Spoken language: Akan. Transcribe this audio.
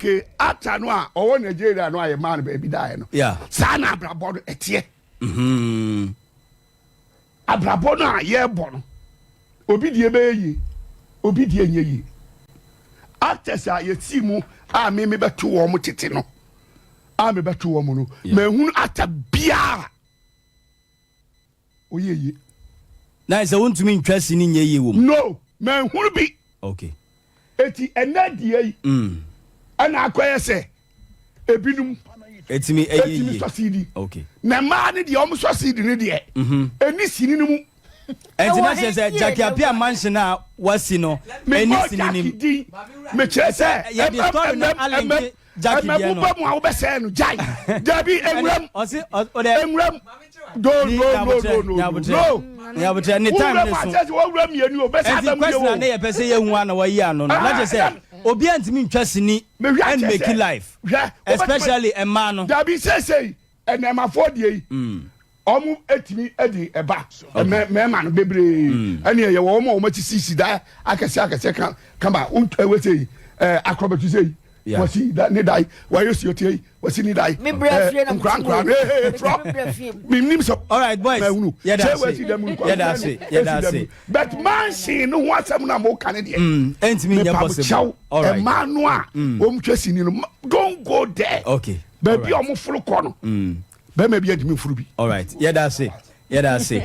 Okay, actor no a ɔwɔ Nigeria no a yɛ maa no baabi daeɛ no, saa na abrabɔ no ɛteɛ. Abrabɔ no a yɛrebɔ no, obi deɛ bɛyɛ yie, obi deɛ nyɛ yie. Actors a yɛsii mu a me mebɛto wɔn mo tete no a mebɛto wɔn mo no, mahunu actor biara ɔyɛ yie. Na sɛ wontumi ntwa sini nyɛ yie wɔ mu? No, mahunu bi. Eti ɛnɛ deɛ yi ɛna akɔyɛ sɛ ebinom ɛtumi ɛyɛ ɛtumi yie. Succeed. Na mmaa ne deɛ, ɔmo succeed ne deɛ ɛni sini no mu. Ɛnti na Ɛwɔ kyerɛ he sɛ yie Jackie na Appiah mansion a wasi no ɛni mebɔ sini Jackie nim. din, mekyerɛ sɛ Yɛde story no alenke Jackie deɛ no. Ɛmɛ mu a wobɛsɛɛ no, gyae, dabi, enwuram. Ɔsi ɔdɛ Enwuram, no, no, no, no, no, no. Nyabotrɛ ne time Wowura ne mu so. akyɛ sɛ wɔwura mmienu o, bɛsɛ Ɛnti abɛm question a yɛ ne o. yɛpɛ sɛ yɛhu a na wayi ano no na kyerɛ sɛ obiara ntumi ntwa sini Mehwɛ and akyɛ make sɛ life, hwɛ, especially mmaa no. Dabi, seesei ɛnɛmafoɔ deɛ yi, ɔmo etumi ɛde ɛba ɛmɛ mɛɛma no bebree, ɛne ɛyɛ wɔ ɔmo a ɔmo akyi sisi da akɛse akɛse ka kama ɛwɔ sɛ yi akorɔbɛtu sɛ yi wɔsi da ne da yi wɔayɛ suotie yi, wɔsi ne da yi. Me brɛ fie na nkura me nkura ti no ee mu. trɔ Me brɛ fie. mi nim sɛ All right, boys. mɛhunu Yɛda sɛ ase. wɔasi dɛm nkura. Yɛda ase. Yɛda ase. But mansion no ho asɛm na mo ka ne deɛ, Ɛntumi nyɛ possible. kyɛw. All right. Ɛmaa no a wɔn twɛ sini no, don't go there. Baabi a wɔn foro kɔ no, bɛrima bi adumi foro bi. All right, yɛda ase, yɛda ase.